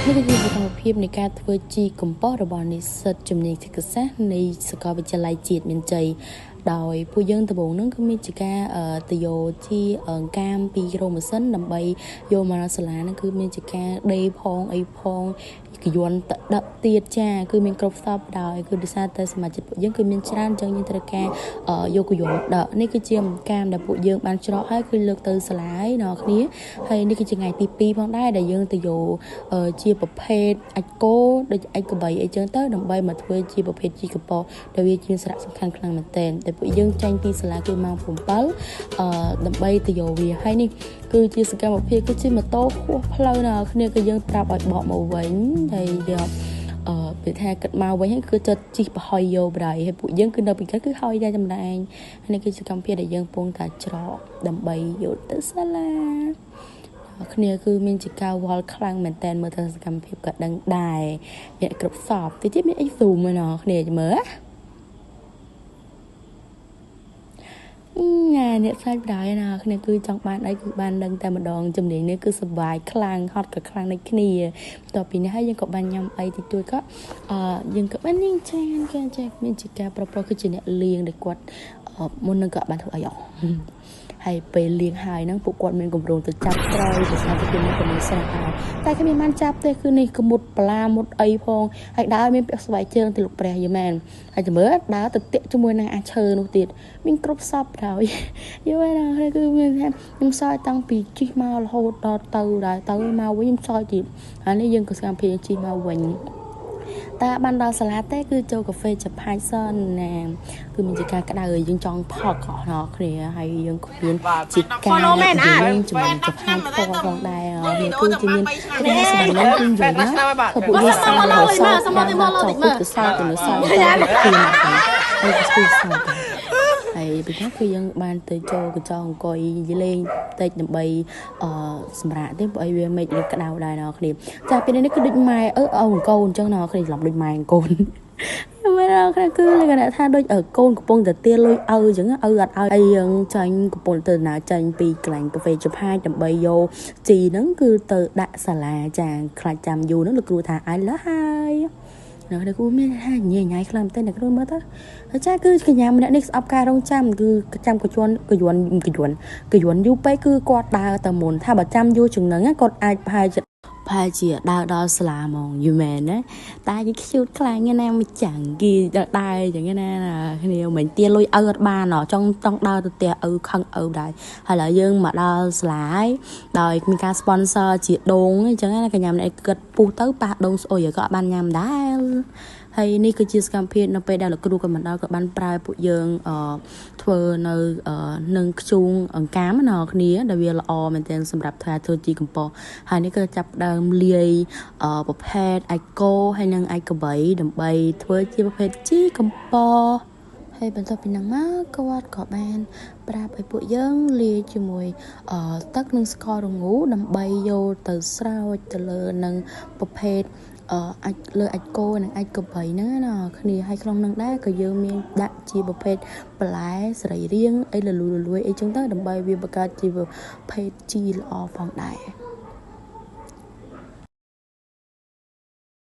នេះគឺជាសកម្មភាពនៃការធ្វើជីកំប៉ុស្តរបស់និស្សិតជំនាញសិក្ខាសាស្ត្រនៃសាកលវិទ្យាល័យជាតិមានជ័យដោយពួកយើងដំបូងហ្នឹងគឺមានជាការទៅយកជីអង្កាមពីរោងម៉ាស៊ីនដើម្បីយកមកដល់សាលាហ្នឹងគឺមានជាការដេរផងអីផងកយន្តដឹកទៀតចាគឺមានគ្រប់សពដោយគឺដោយសារតែសមាជិកពួកយើងគឺមានច្រើនអញ្ចឹងយើងត្រូវការយកកយន្តដឹកនេះគឺជាអង្កាមដែលពួកយើងបានច្រកហើយគឺលើកទៅសាលាហើយដល់គ្នាហើយនេះគឺជាថ្ងៃទី2ផងដែរដែលយើងទៅយកជាប្រភេទអាចគោដូចអាចក្របីអីចឹងទៅដើម្បីមកធ្វើជាប្រភេទជីកប៉ោដែលវាជាសារៈសំខាន់ខ្លាំងមែនទែនតែពួកយើងចេញពីសាលាគឺម៉ោង7ដើម្បីទៅយកវាហើយនេះគឺជាសកម្មភាពគឺជាម៉ូតូហួសផ្លូវដល់គ្នាគឺយើងប្រាប់ឲ្យបកមកវិញហើយយកពេលថាគិតមកវិញហើយគឺចិត្តជីកប្រហុយយកបដៃហើយពួកយើងគឺនៅពីក្រោយគឺហើយដែរចំណែកហើយនេះគឺសកម្មភាពដែលយើងពងតែច្រកដើម្បីយកទៅសាលាគ្នាគឺមានជាការវល់ខ្លាំងមែនតើមើលទៅសកម្មភាពក៏ដឹងដែរមានគ្រប់សពតិចទៀតមានអីស៊ូមណោះគ្នាមើលញ៉ាអ្នកសាច់បដ ாய் ណាគ្នាគឺចង់បានអីគឺបានដឹងតែម្ដងជំនាញនេះគឺសប្បាយខ្លាំងហត់ក៏ខ្លាំងដូចគ្នាបន្ទាប់ពីនេះហើយយើងក៏បានញ៉ាំអីតិចតួចក៏យើងក៏បានញ៉ាំចានគេចាមានជាការប្រព្រឹត្តគឺជាអ្នកលៀងដែលគាត់មុននឹងក៏បានធ្វើអីអស់ហើយពេលលៀងហើយហ្នឹងពួកគាត់មានកម្រងទៅចាប់ត្រីភាសាទៅគេមានកំណស្រាប់ហើយតែគេមានបានចាប់ទេគឺនេះកមុតបលាមុតអីផងហើយដើរមានពាក់ស្បែកជើងទៅលោកព្រះយមែនហើយចាំមើលដើរទៅតាក់ជាមួយនឹងអាឈើនោះទៀតមានគ្រប់សពហើយយល់ហើយគឺមានថាខ្ញុំសើចតាំងពីជិះមករហូតដល់ទៅដែរទៅមកវិញខ្ញុំសើចទៀតហើយនេះយើងក៏សកម្មភាពជិះមកវិញតើបានដល់សាលាទេគឺចូលកាហ្វេចាផាយសិនណាគឺមានជាការក្តៅយើងចង់ផឹកអស់គ្នាហើយយើងក៏មានជាការជាមួយចាផាយផ្ទាល់ផងដែរវាគឺជាមានគ្នាសម្រាប់គឺយល់ណាគឺពួកយើងសាឡសដល់ដល់ទៅទៅសើទៅសើទៅហើយគឺសើហើយពីនោះគឺយើងបានទៅចូលកញ្ចក់អង្គុយលេងតិចដើម្បីសម្រាប់ទេព្រោះអីវាមិនក្តៅដែរដល់គ្នាចាពេលនេះគឺដូចម៉ែអឺកូនអញ្ចឹងដល់គ្នាច្រឡំដូចម៉ែកូនមែនដល់គ្នាគឺលក្ខណៈថាដូចកូនកំពុងតែទាលុយឪអញ្ចឹងឪអត់ឲ្យអីយើងចាញ់កំពុងទៅណាចាញ់ពីកន្លែងកាហ្វេចំហាយដើម្បីយកជីហ្នឹងគឺទៅដាក់សាលាចាខ្លាចចាំយូរហ្នឹងលោកគ្រូថាឲ្យលើហើយនៅនេះគូមានថាញ៉ៃញ៉ៃខ្លាំងមែនទែនអ្នកគ្រូមើលទៅហើយចាគឺកញ្ញាម្នាក់នេះស្អប់ការរងចាំគឺចាំកយន់កយន់កយន់កយន់យូរពេកគឺគាត់ដើរតែមុនថាបើចាំយូរជាងហ្នឹងគាត់អាចប្រហែលជាដើរដល់សាលាហ្មងយូមែនណាតែគេខ្ជូតខ្លាំងណាស់មួយចាំងគេដើរអញ្ចឹងណាគ្នាមិនទាលុយឪអត់បានចង់ចង់ដើរទៅផ្ទះឪខឹងឪដែរហើយឡើយយើងមកដល់សាលាហើយដោយមានការ sponsor ជាដូងអញ្ចឹងណាកញ្ញាម្នាក់គិតពុះទៅប៉ះដូងស្អុយក៏អត់បានញ៉ាំដែរហើយនេះគឺជាសកម្មភាពនៅពេលដែលលោកគ្រូក៏មិនដល់ក៏បានប្រើពួកយើងធ្វើនៅនឹងខ្ជូងអង្កាមណាគ្នាដែលវាល្អមែនទែនសម្រាប់ធ្វើជីកំប៉ុស្តហើយនេះក៏ចាប់ដើមលាយប្រភេទអាចគោហើយនិងអាចក្របីដើម្បីធ្វើជាប្រភេទជីកំប៉ុស្តហើយបន្ទាប់ពីហ្នឹងមកគាត់ក៏បានប្រាប់ឲ្យពួកយើងលាយជាមួយទឹកនិងស្កររងូដើម្បីយកទៅស្រោចទៅលើនឹងប្រភេទអាចលើអាចគោនិងអាចក្របីហ្នឹងណាគ្នាហើយក្នុងហ្នឹងដែរក៏យើងមានដាក់ជាប្រភេទបន្លែសរីរាង្គអីលលួយលួយអីចឹងទៅដើម្បីវាបង្កើតជាប្រភេទជីល្អផងដែរ។